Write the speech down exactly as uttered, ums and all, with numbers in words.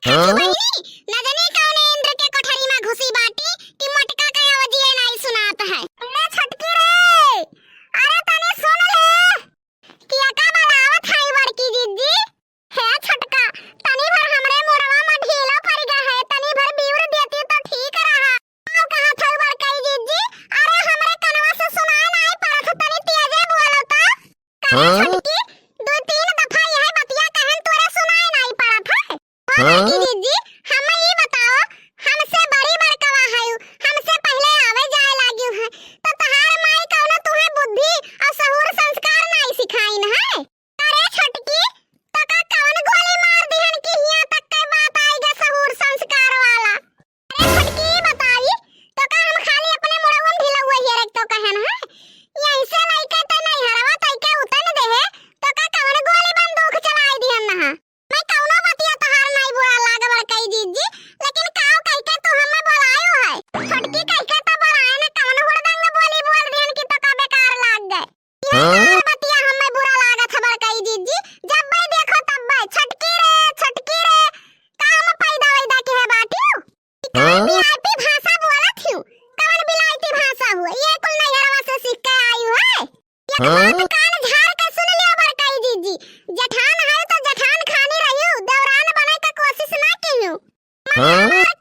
काकी बहिनी, न जानी कौने इंद्र के कोठरी मा घुसी बाटी कि मोटका के आवाजिए नाई सुनात है। अरे छोटकी रे, अरे तनी सुन ले। किया का बलावत है बड़की जिज्जी? हे छोटका, तनी भर हमरे मुड़वा मा ढीला पड़ गया है, तनी भर बिउर देती तो ठीक रहा। का कहत हऊ बड़कई जिज्जी? अरे हमरे कनवा से सुनाई नाई पड़त है, तनी तेजे बोलो तो। काहे छोटकी, दो तीन दफा यह बतिया कहन तोरे सुनाई नाई पड़त है? हाँ बड़की जिज्जी, हम ई बताओ, हमसे बड़ी बड़कवा हऊ, हमसे पहले आवे जाए लागिउ है, तो तहार माई कौनो तुहे बुद्धि और सहूर संस्कार नाई सिखाइन है? अरे छोटकी, तो का कवन गोली मार दिहन कि हियां तक के बात आई गे सहूर संस्कार वाला? अरे छोटकी, ई बताई, तो का हम खाली अपने मुड़वा मा ढिलौआ हेरे तो कहन है? यही से लइके तो नैहरवा तइके उतन देहे, तो का कवन गोली बंदूक चलाई दिहन नहा? मैं कौनो बतिया तहार नाई बुरा लाग बड़कई जिज्जी, लेकिन काव कहिके तू हमें बोलायो है? छोटकी कहिके तो बोलाए न, कवन हुड़दंग बोली बोल दिहन कि तो का बेकार लाग गए। ये हाँ? बतिया हमें बुरा लागत है बड़कई जिज्जी, जब भाई देखो तब भाई, "छोटकी रे, छोटकी रे, का हम पैदा वैदा के है बाटियो? ई कवन हाँ? वीआईपी भाषा बोलत हियो? कवन बिलायती भाषा हुए? ये कुल नैहरवा से सीख के आयु है?" एक हाँ? बात कान झाड़ के सुन लियो बड़कई जिज्जी, जेठान है तो जेठान खानी रहियो, देवरान बने के कोशिश ना कियो। हाँ? हमार